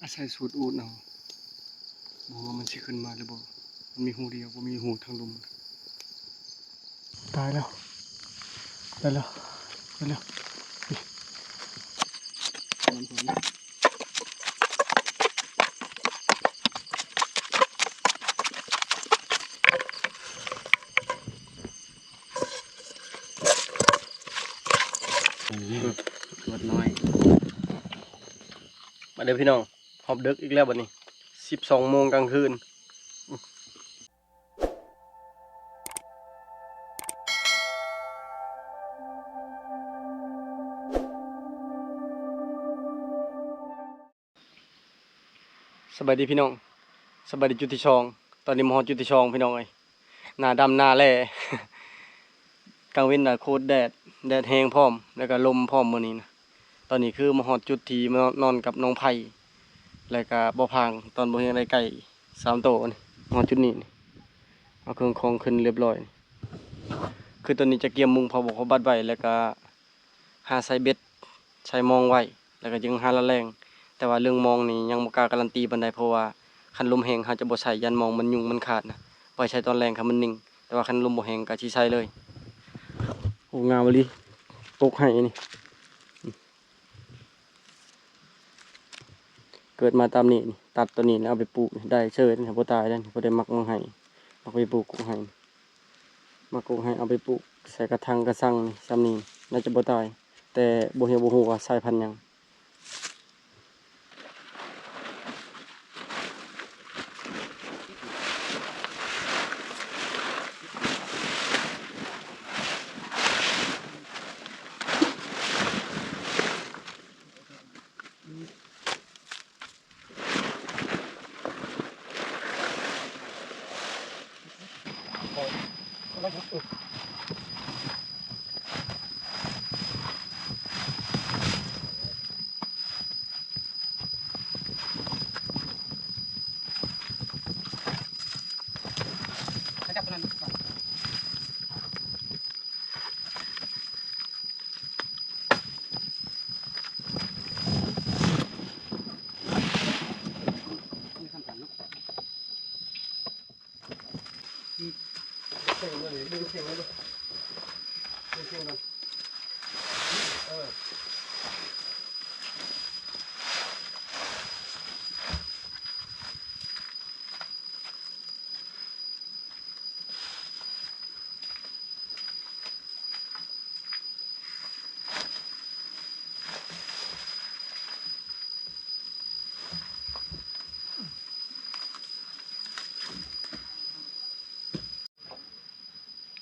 ອາໄສສູດອູດເອົາ ບໍ່ຮູ້ວ່າມັນຊິຂຶ້ນມາຫຼືບໍ່. ມັນມີຮູດຽວ ບໍ່ມີຮູທາງລຸ່ມ. ຕາຍແລ້ວ ໄປແລ້ວ ໄປແລ້ວ. ອືມ ກວດນ້ອຍ. ມາເດີພີ່ນ້ອງ ຮອບດຶກອີກແລ້ວບັດນີ້ ສິບສອງໂມງກາງຄືນ. ສະບາຍດີພີ່ນ້ອງ ສະບາຍດີຈຸດທີສອງ. ຕອນນີ້ມາຮອດຈຸດທີສອງພີ່ນ້ອງເອີຍ. ໜ້າດຳໜ້າແຫຼ້ ກາງເວັນນະໂຄດແດດ ແດດແຮງພ້ອມ ແລ້ວກະລົມພ້ອມມື້ນີ້ນະ. ຕອນນີ້ຄືມາຮອດຈຸດທີ່ມານອນກັບນ້ອງໄພ ແລ້ວກະບໍ່ພາງ ຕອນບໍ່ຮຽງໄດ້ໄກ່ສາມໂຕນີ້. ມາຮອດຈຸດນີ້ນີ້ ເອົາເຄື່ອງຂອງຂຶ້ນລຽບຮ້ອຍ. ຄືຕອນນີ້ຈະກຽມມຸງຜ້າບົກຜ້າບັດໄວ້ ແລ້ວກະ ຫາໃສ່ເບັດ ໃສ່ມອງໄວ້ ແລ້ວກໍຈຶ່ງຫາລະແລ່ງ. ແຕ່ວ່າເລື່ອງມອງນີ້ຍັງບໍ່ກ້າກາຣັນຕີປານໃດ ເພາະວ່າຄັນລົມແຮງເຮົາຈະບໍ່ໃສ່ ຢ້ານມອງມັນຫຍຸ້ງມັນຂາດນະ. ໄວ້ໃສ່ຕອນແລງຄັນມັນນິ່ງ ແຕ່ວ່າຄັນລົມບໍ່ແຮງກໍຊິໃສ່ເລີຍ. ໂອ້ ງາມອີ່ຫຼີ ກົກໄຮ່ນີ້ ເກີດມາຕາມນີ້ນີ້ ຕັດຕົວນີ້ແລ້ວເອົາໄປປູກໄດ້ເຊີຍ ບໍ່ຕາຍເດ້. ຜູ້ໃດມັກໝາກໄຮ່ ມັກໄປປູກກົກໄຮ່ ມາກົກໃຫ້ເອົາໄປປູກໃສ່ກະຖາງກະສັງນີ້ ຊ່ຳນີ້ໜ້າຈະບໍ່ຕາຍ ແຕ່ບໍ່ຮູ້ ບໍ່ຮູ້ວ່າສາຍພັນຫຍັງ.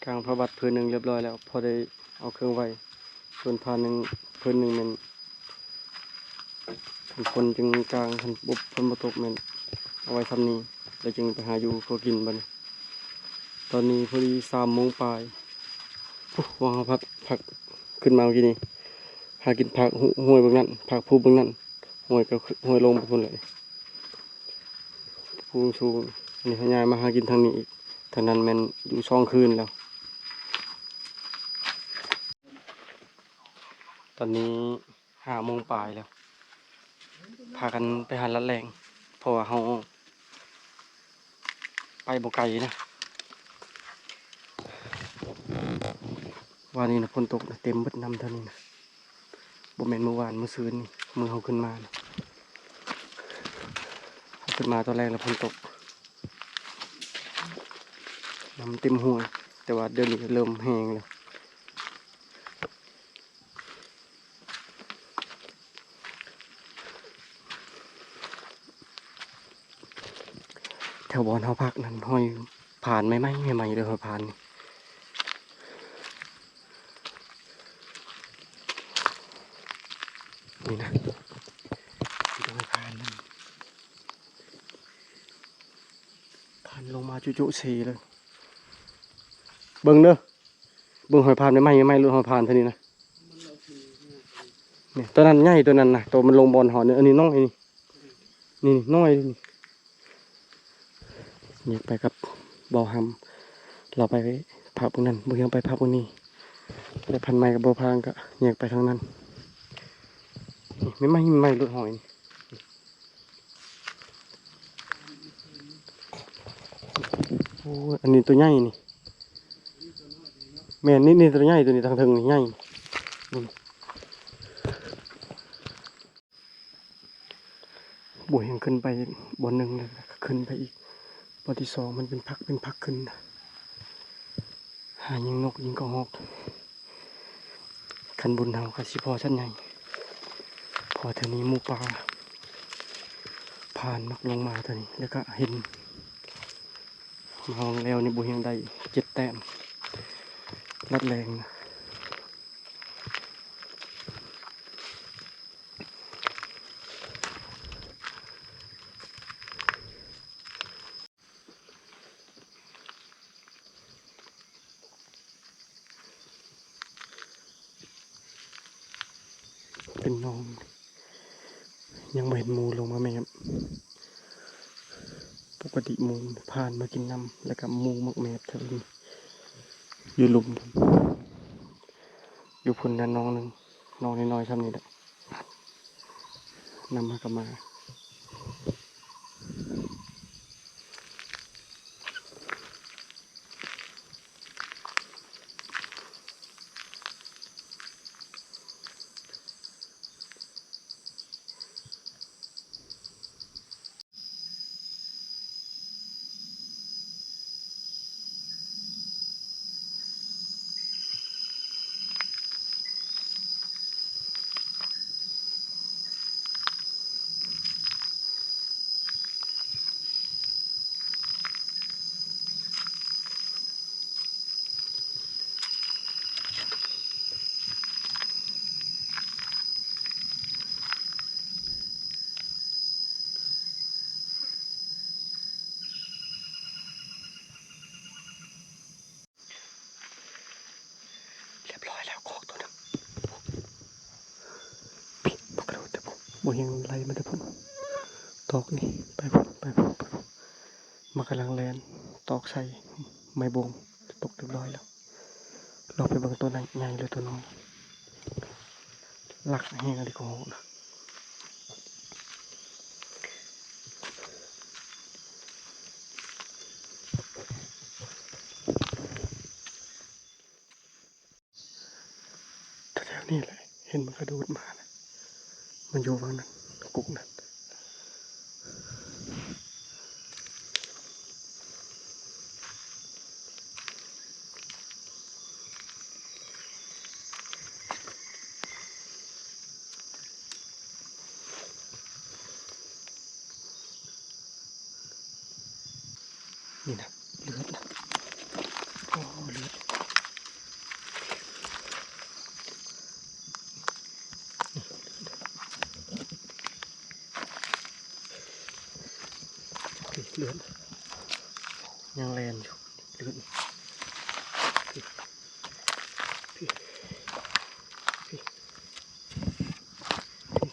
ກາງຜ້າບັດຜືນໜຶ່ງລຽບຮ້ອຍແລ້ວ ພໍໄດ້ເອົາເຄື່ອງໄວ້. ສ່ວນຜ້າໜຶ່ງ ຜືນໜຶ່ງແມ່ນ ຄັນຝົນຈຶ່ງກາງ ຄັນບໍ່ ຝົນບໍ່ຕົກແມ່ນເອົາໄວ້ຊ່ຳນີ້ ແລ້ວຈຶ່ງໄປຫາຢູ່ກໍກິນບັດນີ້. ຕອນນີ້ພໍດີສາມໂມງປາຍ. ໂອ້ ວ່າເຮົາພັກ ພັກຂຶ້ນມາເມື່ອກີ້ນີ້ ຫາກິນພາກຫ້ວຍເບື້ອງນັ້ນ ພາກພູເບື້ອງນັ້ນ ຫ້ວຍກໍຫ້ວຍລົງໄປພຸ້ນແຫຼະ ພູສູງ. ອັນນີ້ເຮົາຍ້າຍມາຫາກິນທາງນີ້ອີກ ທາງນັ້ນແມ່ນຢູ່ສອງຄືນແລ້ວ. ຕອນນີ້ຫ້າໂມງປາຍແລ້ວ ພາກັນໄປຫາລັດແລ່ງ ເພາະວ່າເຮົາໄປບໍ່ໄກນະ. ວານນີ້ນະຝົນຕົກນະ ເຕັມເບິດນ້ຳເທົ່ານີ້ນະ. ບໍ່ແມ່ນມື້ວານ ມື້ຊືນນີ້ ມື້ເຮົາຂຶ້ນມານະ ເຮົາຂຶ້ນມາຕອນແລກແລ້ວຝົນຕົກ ນ້ຳເຕັມຫ້ວຍ ແຕ່ວ່າດຽວນີ້ເລີ່ມແຮງແລ້ວ. ແຖວບ່ອນເຮົາພັກນັ້ນ ຮອຍຜ່ານໃໝ່ໆ ໃໝ່ໆເດີ ຮອຍຜ່ານນີ້ ນີ້ນະ ຮອຍຜ່ານນັ້ນ ຜ່ານລົງມາຈຸໆເສເລີຍ. ເບິ່ງເດີ ເບິ່ງຮອຍຜ່ານໃໝ່ໆ ລົດຮອຍຜ່ານເທື່ອນີ້ນະ. ນີ້ ໂຕນັ້ນໃຫຍ່ ໂຕນັ້ນນະ ໂຕມັນລົງບ່ອນເຮົານີ້ ອັນນີ້ນ້ອຍນີ້ ນີ້ນ້ອຍນີ້. ແຍກໄປກັບບ່າວຫຳ ລາວໄປພາກເບື້ອງນັ້ນ ບໍ່ຮຽງໄປພາກເບື້ອງນີ້ ແລະພັນໄມ້ກັບບໍ່ພາງກະແຍກໄປທາງນັ້ນ. ນີ້ ໃໝ່ໆ ລົດຮອຍນີ້. ໂອ້ຍ ອັນນີ້ຕົວໃຫຍ່ນີ້ ແມ່ນນີ້ ນີ້ຕົວໃຫຍ່ ຕົວນີ້ທາງເທິງນີ້ໃຫຍ່ ນີ້. ບໍ່ແຮ່ງຂຶ້ນໄປບ່ອນໜຶ່ງ ແລ້ວກໍຂຶ້ນໄປອີກ ບ່ອນທີສອງ ມັນເປັນພັກເປັນພັກຂຶ້ນ ຫາຍິງນົກຍິງກະຮອກ. ຄັນບຸນເຮົາກໍຊິພໍສັດໃຫຍ່ ເພາະວ່າເທື່ອນີ້ໝູປ່າຜ່ານມັກລົງມາເທື່ອນີ້ ແລ້ວກໍເຫັນ ມາຫວ່າງແລ້ວນີ້ບໍ່ຮຽງໄດ້ເຈັດແຕ້ມ ລັດແລງນະ. ເປັນໜອງ ຍັງບໍ່ເຫັນໝູລົງມາແມບ. ປົກກະຕິໝູຜ່ານມາກິນນ້ຳ ແລ້ວກໍໝູມັກແມບແຖວນີ້ ຢູ່ລຸ່ມ ຢູ່ພຸ້ນນະ ໜອງໜຶ່ງ ໜອງນ້ອຍໆ ຊ່ຳນີ້ແຫຼະ ນຳມາກັບໝາ. ຮຽບຮ້ອຍແລ້ວ ກອກໂຕໜຶ່ງ ປີກ ບໍ່ກະໂດດແຕ່ ບໍ່ແຮ່ງໄລ່ມາແຕ່ພຸ້ນ ຕອກນີ້ ໄປພຸ້ນ ໄປພຸ້ນ ໄປພຸ້ນ ມັນກຳລັງແລ່ນຕອກໃສ່ໄມ້ບົງ ຕົກຮຽບຮ້ອຍແລ້ວ. ລອງໄປເບິ່ງໂຕໃຫຍ່ ໃຫຍ່ຫຼືໂຕນ້ອຍ ລັກແຮງອີ່ຫຼີກະຮອກນະ. ແຖວໆນີ້ແຫຼະ ເຫັນມັນກະໂດດມານະ ມັນຢູ່ຫວ່າງນັ້ນ ກົກນັ້ນ. ນີ້ນະ ເລືອດນະ ໂອ້ ເລືອດ ນີ້ເລືອດ ຍັງແລ່ນຢູ່ ເລືອດ ນີ້ ນີ້ ນີ້ ນີ້ ນີ້ ນີ້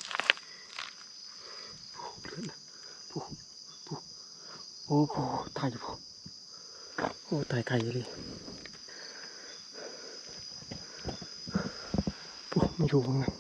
ໂອ້ ເລືອດນະ ໂອ້ ໂອ້ ໂອ້ ຕາຍຢູ່ ໂອ້ ຕາຍໄກອີ່ຫຼີ ໂອ້ ມັນຢູ່ຫວ່າງນັ້ນ.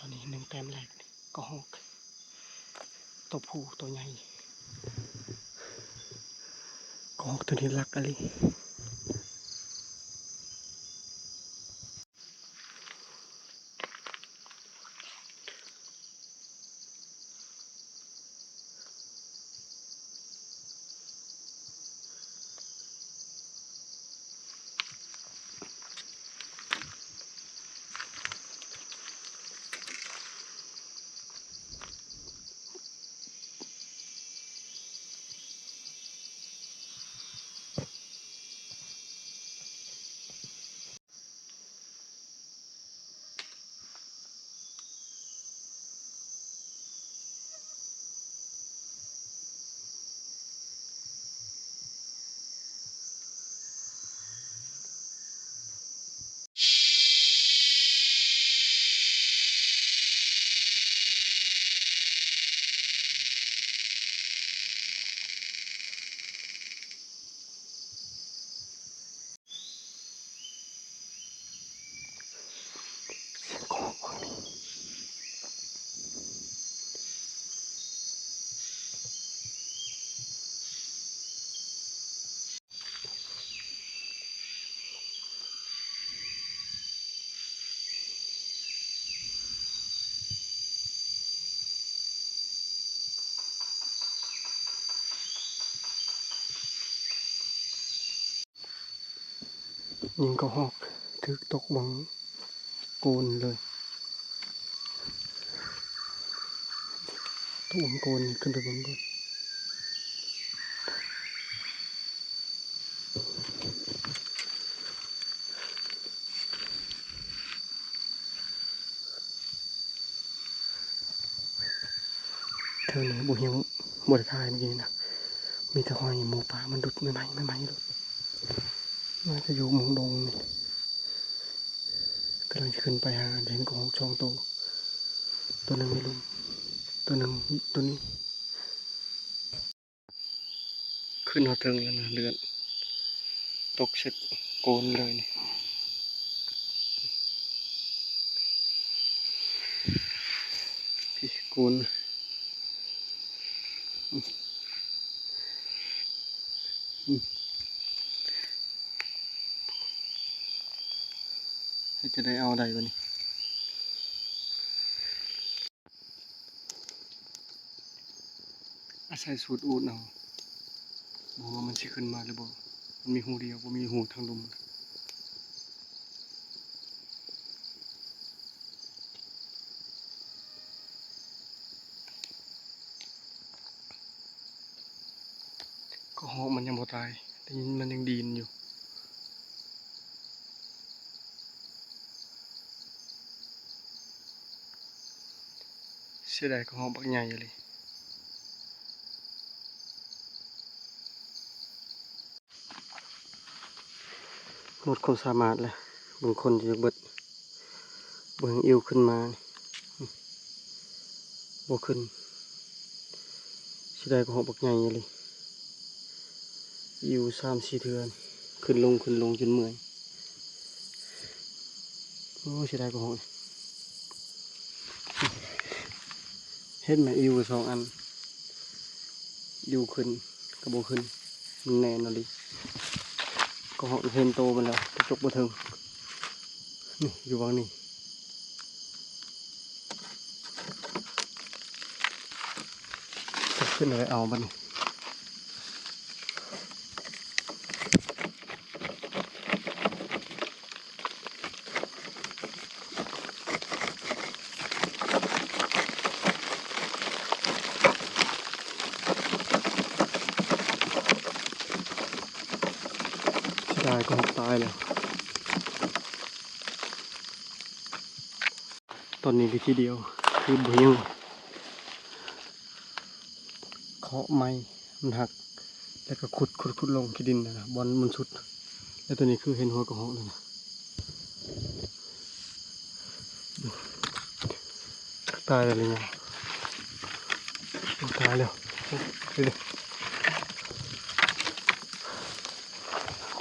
ຕອນນີ້ໜຶ່ງແຕ້ມແລກ ກະຮອກ ໂຕຜູ້ໂຕໃຫຍ່ ກະຮອກໂຕນີ້ລັກອີ່ຫຼີ. ຍິງກະຮອກຖືກຕົກບັງໂກນເລີຍ. ຕົກບັງໂກນນີ້ ຂຶ້ນໄປເບິ່ງກ່ອນ. ເທິງນີ້ບໍ່ເຫັນ ບໍ່ໄດ້ຖ່າຍມື້ກີ້ນີ້ນະ ມີແຕ່ຮອຍໝູປ່າມັນດຸດໃໝ່ໆ ໃໝ່ໆໂລດ. ໜ້າຈະຢູ່ໝົງດົງນີ້. ກຳລັງຈະຂຶ້ນໄປຫາ ເຫັນກະຮອກສອງໂຕ ໂຕໜຶ່ງໃນລຸ່ມ ໂຕໜຶ່ງໂຕນີ້. ຂຶ້ນຮອດເທິງແລ້ວນະ ເລືອດຕົກໃສ່ໂກນເລີຍນີ້. ພີ້ໂກນ ອືມ ອືມ ເຮັດຈັ່ງໃດເອົາໄດ້ບາດນີ້? ອາໄສສູດອູດເອົາ ບໍ່ວ່າມັນຊິຂຶ້ນມາຫຼືບໍ່. ມັນມີຮູດຽວ ບໍ່ມີຮູທາງລຸ່ມ. ກະຮອກມັນຍັງບໍ່ຕາຍ ໄດ້ຍິນມັນຍັງດີ້ນຢູ່. ເສຍດາຍກະຮອກບັກໃຫຍ່ອີ່ຫຼີ. ໝົດຄວາມສາມາດແລ້ວ ບາງຄົນຈະຢາກເບິດ ບໍ່ເຫັນອີ່ວຂຶ້ນມາ ບໍ່ຂຶ້ນ. ເສຍດາຍກະຮອກບັກໃຫຍ່ອີ່ຫຼີ. ອີ່ວສາມສີ່ເທື່ອ ຂຶ້ນລົງ ຂຶ້ນລົງຈົນເມື່ອຍ. ໂອ້ ເສຍດາຍກະຮອກ. ເຫັນໄໝ ອີ່ວສອງອັນ ອີ່ວຂຶ້ນກະບໍ່ຂຶ້ນ ມັນແໜ້ນອີ່ຫຼີ. ກະຮອກເຫັນໂຕມັນແລ້ວ ແຕ່ຈົກບໍ່ເຖິງ. ນີ້ ຢູ່ຫວ່າງນີ້. ຂຶ້ນໄປເອົາບັດນີ້. ເສຍດາຍກະຮອກຕາຍແລ້ວ. ຕອນນີ້ວິທີດຽວຄືບໍ່ຫິວ ເຄາະໄມ້ມັນຫັກ ແລ້ວກະຂຸດ ຂຸດ ຂຸດລົງຂີ້ດິນນະ ບ່ອນມັນສຸດ. ແລ້ວຕອນນີ້ຄືເຫັນຫົວກະຮອກແລ້ວນະ. ຕາຍແລ້ວນີ້ ຕາຍແລ້ວ. ເດີ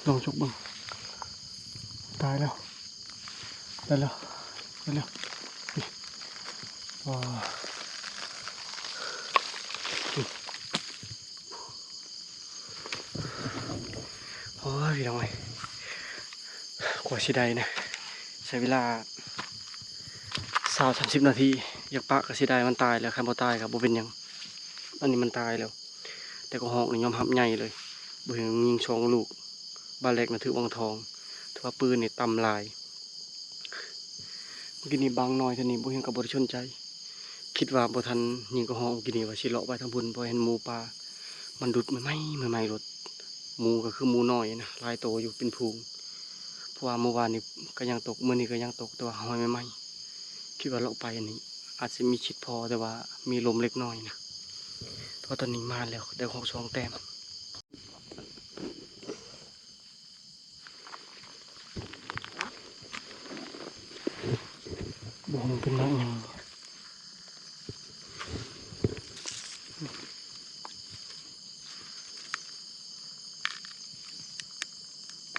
ລອງຈົກເບິ່ງ ຕາຍແລ້ວ. ໄດ້ແລ້ວ ໄດ້ແລ້ວ. ວ້າວ ໂອ້ຍ ພີ່ນ້ອງເອີຍ ກວ່າຊິໄດ້ນະ ໃຊ້ເວລາຊາວສາມສິບນາທີ. ຢາກປະກະເສຍດາຍ ມັນຕາຍແລ້ວ. ຄັນບໍ່ຕາຍກະບໍ່ເປັນຫຍັງ. ອັນນີ້ມັນຕາຍແລ້ວ ແຕ່ກະຮອກນີ້ຍອມຮັບໃຫຍ່ເລີຍ. ບໍ່ເຫັນຍິງສອງລູກ ບາດແລກນະຖືກບັງທອງ ຖືວ່າປືນນີ້ຕ່ຳຫຼາຍ. ມື້ກີ້ນີ້ບັງໜ້ອຍເທົ່ານີ້ ບໍ່ເຫັນກະບໍ່ໄດ້ສົນໃຈ. ຄິດວ່າບໍ່ທັນຍິງກະຮອກມື້ກີ້ນີ້ ວ່າຊິເລາະໄປທາງພຸ້ນ ເພາະເຫັນໝູປ່າມັນດຸດໃໝ່ໆ ໃໝ່ໆໂລດ. ໝູກະຄືໝູນ້ອຍນະ ຫຼາຍໂຕຢູ່ເປັນຝູງ. ເພາະວ່າມື້ວານນີ້ກະຍັງຕົກ ມື້ນີ້ກະຍັງຕົກ ແຕ່ວ່າຫອຍໃໝ່ໆ. ຄິດວ່າເລາະໄປນີ້ອາດຊິມີຊິດພໍ ແຕ່ວ່າມີລົມເລັກນ້ອຍນະ. ແຕ່ວ່າຕອນນີ້ມາແລ້ວ ໄດ້ຮອກສອງແຕ້ມ. ບໍ່ຮູ້ເປັນໝາກຫຍັງ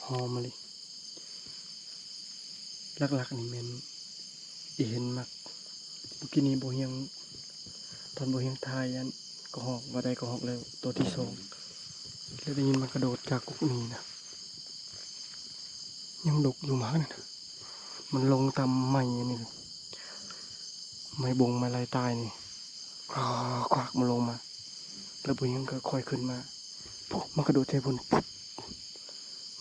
ຫອມມາເລີຍ. ຫຼັກໆນີ້ແມ່ນອີ່ເຫັນມັກ. ມື້ກີ້ນີ້ບໍ່ຮຽງ ຕອນບໍ່ຮຽງຖ່າຍອັນກະຮອກ ວ່າໄດ້ກະຮອກແລ້ວໂຕທີສອງ ແລ້ວໄດ້ຍິນມັນກະໂດດຈາກກົກນີ້ນະ. ຍັງດົກຢູ່ໝາກນັ້ນນະ ມັນລົງຕາມໄມ້ອັນນີ້ ໄມ້ບົງໄມ້ໄລ່ຕາຍນີ້ ຄວາກໆ ມັນລົງມາ ແລ້ວບໍ່ຮຽງກະຄ່ອຍຂຶ້ນມາ. ໂອ້ ມັນກະໂດດໃສ່ພຸ້ນ ປຸບ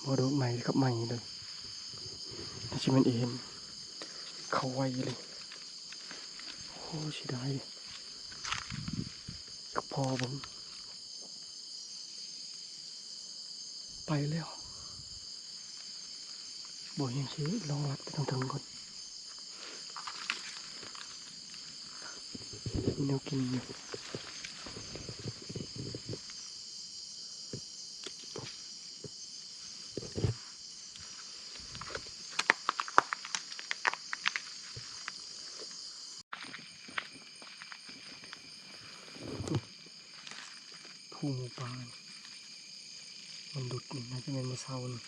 ມັນກະໂດດໄມ້ກັບໄມ້ເລີຍ. ຊິແມ່ນເອເຫັນ ເຂົ້າໄວອີ່ຫຼີ. ໂອ້ ເສຍດາຍເດ້ ກະພໍເບິ່ງ ໄປແລ້ວ. ບໍ່ເຫັນ ຊິລອງລັດໄປທາງເທິງກ່ອນ ມີແນວກິນຢູ່. ພູໝູປ່າ ມັນດຸດນີ້ ໜ້າຈະແມ່ນມື້ເຊົ້ານີ້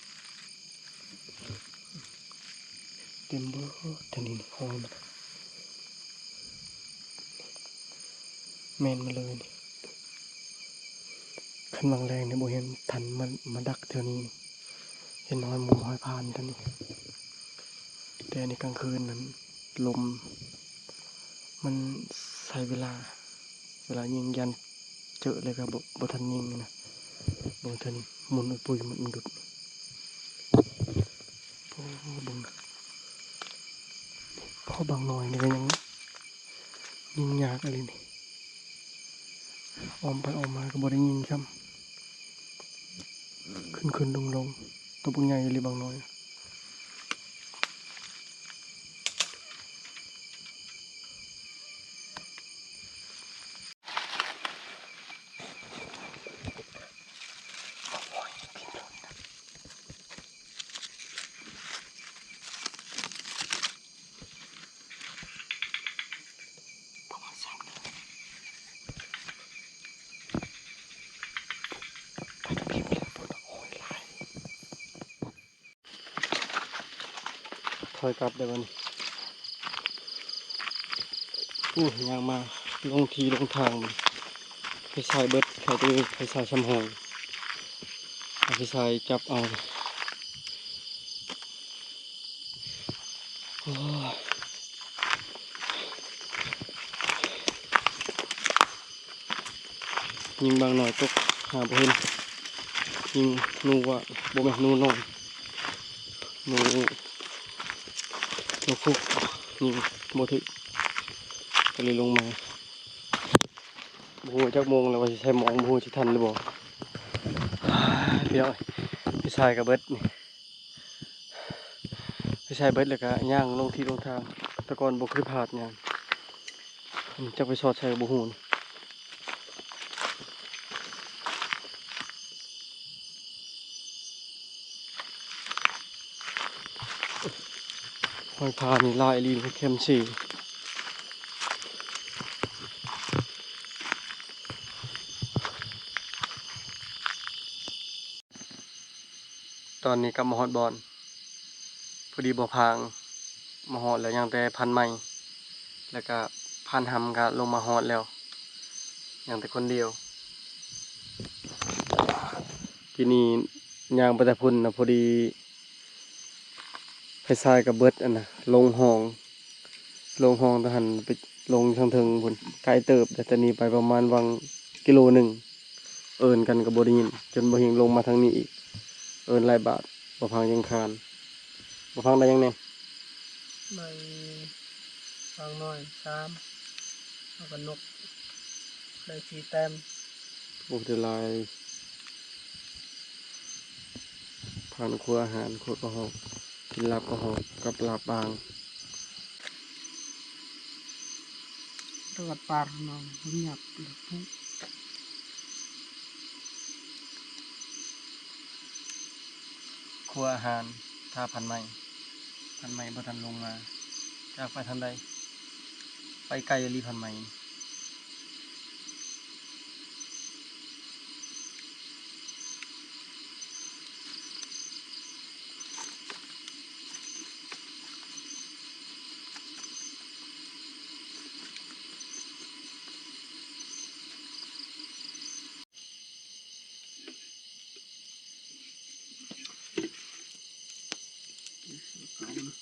ເຕັມເບິດແຖວນີ້ ຮອຍມັນ ແມ່ນມາເລີຍນີ້. ຄັນວ່າງແລງນີ້ບໍ່ເຫັນທັນມາ ມາດັກແຖວນີ້ ເຫັນຮອຍໝູຮອຍຜ່ານແຖວນີ້. ແຕ່ອັນນີ້ກາງຄືນນັ້ນ ລົມມັນໃຊ້ເວລາ ເວລາຍິງ ຢ້ານເຈີແລ້ວກະບໍ່ ບໍ່ທັນຍິງນະ. ເບິ່ງເທື່ອນີ້ ໝຸ່ນອຸດປຸຍ ມັນດຸດ. ໂອ້ ເບິ່ງ ພໍບາງໜ່ອຍນີ້ກະຍັງຍິງຍາກອີ່ຫຼີນີ້ ອ້ອມໄປອ້ອມມາກະບໍ່ໄດ້ຍິງຊ້ຳ ຂຶ້ນໆລົງໆ ໂຕບັກໃຫຍ່ອີ່ຫຼີບາງໜ່ອຍ. ຖອຍກັບໄດ້ບັດນີ້. ໂອ້ ຍ່າງມາລົງທີ່ລົງທາງ ໄຟສາຍເບິດ ໃຜຈະມີໄຟສາຍສຳຮອງ ເອົາໄຟສາຍຈັບເອົາ. ໂອ້ຍ ຍິງບາງໜ່ອຍຕົກ ຫາບໍ່ເຫັນ ຍິງໜູວ່າ ບໍ່ແມ່ນໜູນ້ອຍ ໜູ ນົກຄຸກ ຍິງບໍ່ຖືກ ກະເລີຍລົງມາ. ບໍ່ຮູ້ຈັກໂມງແລ້ວ ວ່າຊິໃສ່ໝອກ ບໍ່ຮູ້ຊິທັນຫຼືບໍ່. ພີ່ນ້ອງ ໄຟສາຍກະເບິດນີ້ ໄຟສາຍເບິດແລ້ວກະຍ່າງລົງທີ່ລົງທາງ ແຕ່ກ່ອນບໍ່ເຄີຍພາດຫຍັງ ຈັກໄປສອດໃສກະບໍ່ຮູ້. ຫອຍຜານີ້ຫຼາຍອີ່ຫຼີ ແຄມຊີ. ຕອນນີ້ກັບມາຮອດບ່ອນ ພໍດີບໍ່ພາງມາຮອດແລ້ວ ຍັງແຕ່ພັນໄມ້ ແລ້ວກະພັນຫຳກະລົງມາຮອດແລ້ວ ຍັງແຕ່ຄົນດຽວ. ກີ້ນີ້ຍ່າງໄປແຕ່ພຸ້ນນະ ພໍດີໄຟສາຍກະເບິດ ອັນນະ ລົງຮ່ອງ ລົງຮ່ອງທະຫານໄປລົງທາງເທິງພຸ້ນ ໄກເຕີບເດ້ ແຕ່ນີ້ໄປປະມານຫວ່າງກິໂລໜຶ່ງ ເອີ້ນກັນກະບໍ່ໄດ້ຍິນ ຈົນບໍ່ເຫັນລົງມາທາງນີ້ອີກ ເອີ້ນຫຼາຍບາດ ບໍ່ຟັງຍັງຄານ. ບໍ່ຟັງໄດ້ຫຍັງແດ່? ໄດ້ບາງໜ່ອຍສາມ ແລ້ວກະນົກ ໄດ້ສີ່ແຕ້ມ. ໂອ້ ໄດ້ຫຼາຍ ຜ່ານຄົວອາຫານ ຄົວກະຮອກ ກິນລາບກະຮອກກັບລາບບາງ. ຕະວັດປານອງຫຍັບລະປຸ ຄົວອາຫານ ຖ້າພັນໄມ້ ພັນໄມ້ບໍ່ທັນລົງມາ ຈາກໄປທາງໃດ ໄປໄກອີ່ຫຼີພັນໄມ້. ເອົານະ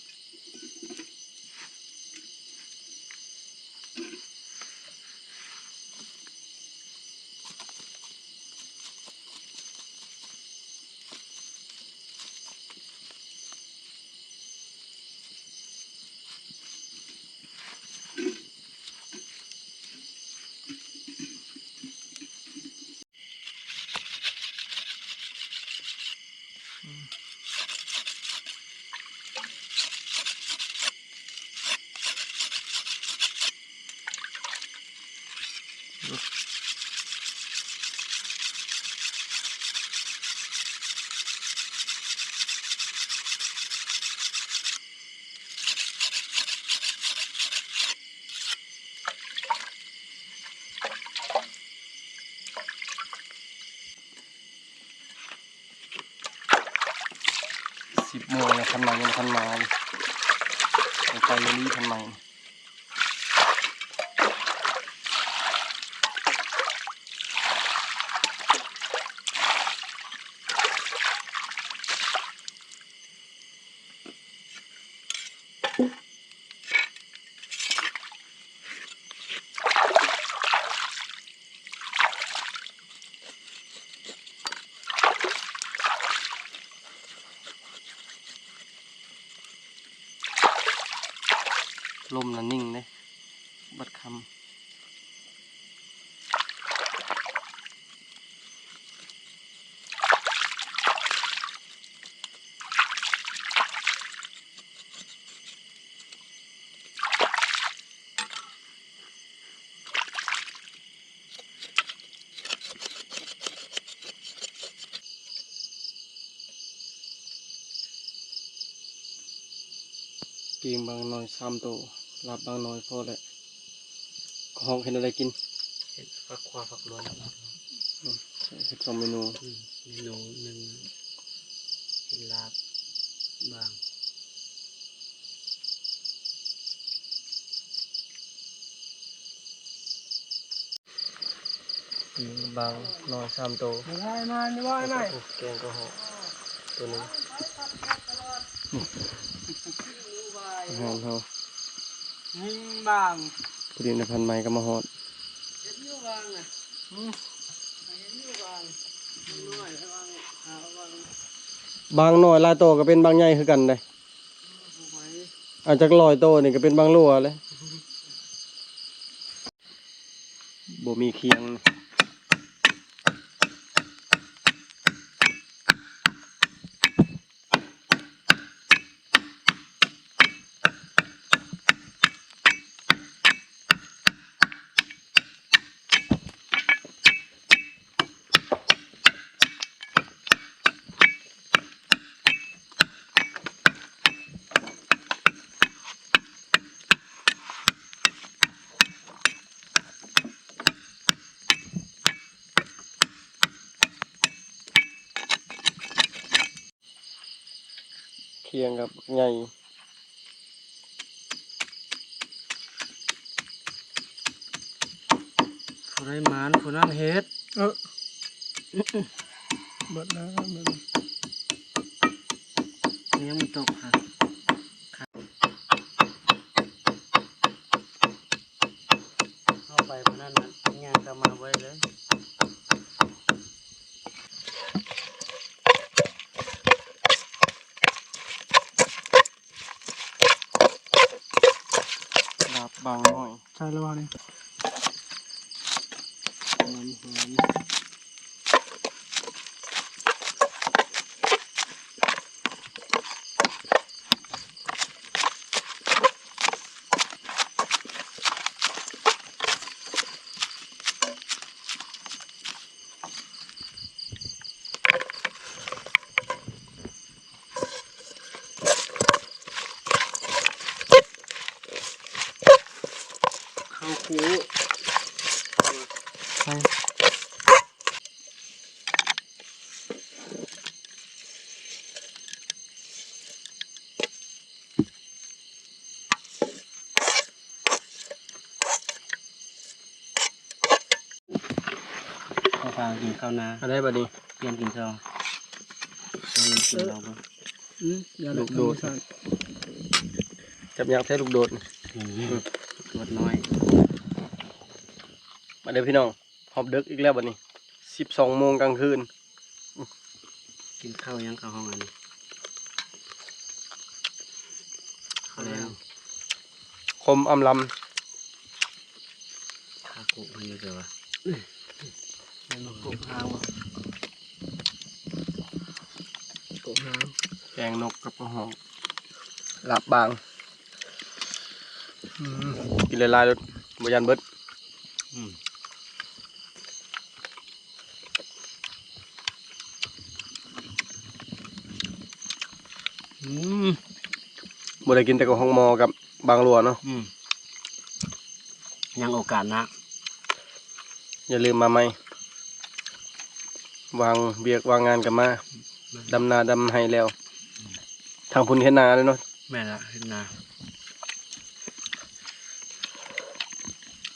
ສິບໂມງແລ້ວ ຄັນໃໝ່ຍັງບໍ່ທັນມາຢູ່ ໄປອີ່ຫຼີຄັນໃໝ່. ລົມນະນິ່ງເດ້ ບັດຄ່ຳ. ປີ້ງບາງໜ່ອຍສາມໂຕ ລາບບາງໜ່ອຍພໍແລ້ວ. ກໍຮອກເຮັດແນວໃດກິນ? ເຮັດຜັກຂວາຜັກລວມ. ອືມ ເຮັດສອງເມນູ. ອືມ ເມນູໜຶ່ງ ເຮັດລາບບາງ. ປີ້ງບາງໜ່ອຍສາມໂຕ. ແກງກໍຮອກໂຕໜຶ່ງ. ອາຫານເຮົາ ຍິງບາງ ພໍດີນາຍພັນໃໝ່ກໍມາຮອດ. ເຫັນຢູ່ບາງນະ ຫືມ ເຫັນຢູ່ບາງ ບາງໜ້ອຍ ບາງຂາວ ບາງ ບາງໜ້ອຍຫຼາຍໂຕກໍເປັນບາງໃຫຍ່ຄືກັນເດ້. ອາ ຈັກຮ້ອຍໂຕນີ້ກໍເປັນບາງຫຼວເລີຍ. ບໍ່ມີຄຽງ. ຄຽງກັບໃຫຍ່ ຜູ້ໃດໝານຜູ້ນັ້ນເຮັດ. ເອີ ເບິດແລ້ວ ເບິດແລ້ວ ຍັງບໍ່ຕົກຫະ. ເຮົາໄປມື້ນັ້ນນະ ຍ່າງກັບມາບໍ່ໄດ້ເລີຍ. ລາບບາງໜ້ອຍ ໃສ່ແລ້ວບໍ່ນີ້? ຫອມໆ. ເຂົ້າຄູ ໃສ່ ເຂົ້າປາກກິນເຂົ້ານາ ອັນໃດບັດນີ້? ປ່ຽນກິນເຂົ້າ ເອີ ກິນເຂົ້າເບິ່ງ. ອືມ ຢ່າ ລູກໂດດ ທຳມະຊາດ ຈັບຍາກແທ້ລູກໂດດ. ອືມ ອືມ ໂດດນ້ອຍ. ມາເດີພີ່ນ້ອງ ຮອບເດິກອີກແລ້ວບັດນີ້ ສິບສອງໂມງກາງຄືນ. ກິນເຂົ້າຫຍັງເຂົ້າຫ້ອງອັນນີ້? ເຂົ້າແລງ ຄົມອຳລຳ. ຄາໂກະເພິ່ນຢູ່ໃສວະ? ແມ່ນບໍ່ ໂກະຫາງບໍ່? ໂກະຫາງ ແກງນົກກັບກະຮອກ ລາບບາງ. ອືມ ກິນຫຼາຍໆໂລດ ບໍ່ຢ້ານເບິດ. ອືມ ອືມ ບໍ່ໄດ້ກິນແຕ່ກັບຮອງໝໍກັບບາງຫຼວງເນາະ. ອືມ ຍັງໂອກາດໜ້າ ຢ່າລືມມາໃໝ່ ວາງວຽກວາງງານກໍມາ. ແມ່ນ ດຳນາດຳໄຮ່ແລ້ວ ທາງພຸ້ນເຮັດນາແລ້ວເນາະ. ແມ່ນລະ ເຮັດນາ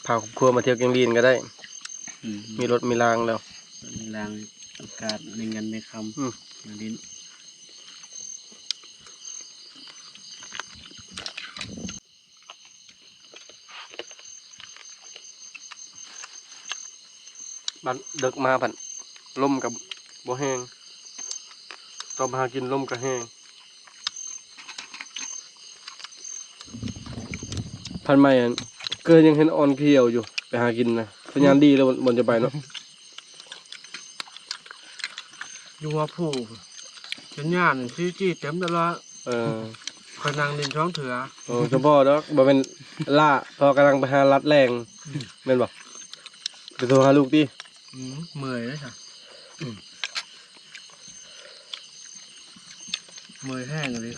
ພາຄອບຄົວມາທ່ຽວແກ່ງລີນກໍໄດ້. ອືມ ມີລົດມີລາງແລ້ວ ມີລາງ ໂອກາດ ມີເງິນມີຄຳ. ອືມ ມາຫຼິ້ນ ບັດເດິກມາພັດລົມກໍບໍ່ແຮງ ຕອນໄປຫາກິນລົມກໍແຮງ. ພັດໃໝ່ ເກີດຍັງເຫັນອ່ອນຂຽວຢູ່ ໄປຫາກິນນະ ສັນຍານດີແລ້ວ ບ່ອນຈະໄປເນາະ. ຢູ່ຫົວພູ ສັນຍານສີ່ຈີເຕັມຕະຫຼອດ. ເອີ ຂ້ອຍນັ່ງຫຼິ້ນສອງເທື່ອ. ໂອ້ ສະເພາະດອກ ບໍ່ແມ່ນລ້າ ເພາະກຳລັງໄປຫາລັດແລງ. ອືມ ແມ່ນບໍ່? ໄປໂທຫາລູກຕິ. ອືມ ເມື່ອຍເດ້ຊະ. ອືມ ເມື່ອຍແຮງເລີຍ.